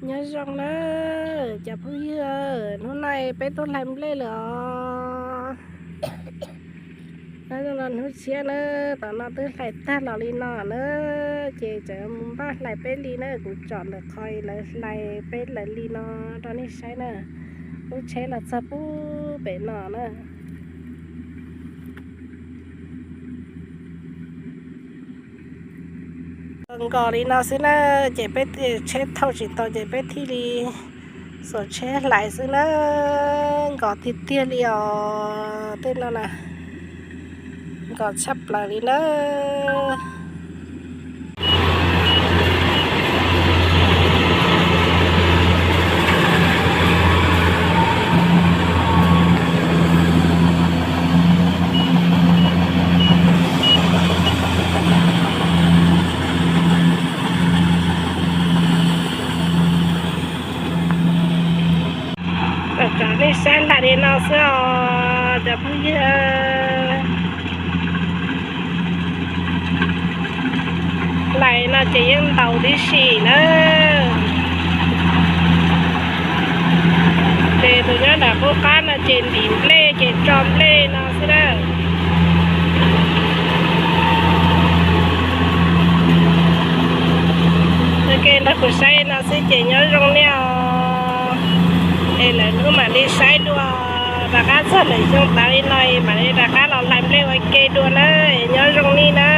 Nyob zoo na cov phooj ywg, hnub no peb tuaj hlais nplej lawm os. Nyob zoo no hnub tshiab na, tom no twb hlais tag los li no na, ces tseem mus npaj hlais peb li na, kuv tsom ntawm qhov lawv hlais peb lawv li no rau nej saib na. Lub tsheb los txog pub pem no na. Nkos li no xwb na, ces peb tsheb thauj tsis tau ces peb thiaj li xuas tsheb hlais xwb na. Nkos tiag tiag li os, tej no na, nkos tshaj plaws li na. Tsom nej saib hlais li no xwb os cov phooj ywg. Hlais no ces yeej ntaus tib si na. Ces tus nyob nram qub qab no ces ntim nplej ces tso nplej no xwb na. Ok, nrog kuv saib no xwb ces nyob zoo nej os. Es lwm hnub mam li saib dua, rov qab txog lwm xyoo tas li no mam li rov qab los hlais nplej ua ke dua na. Nyob zoo nej na.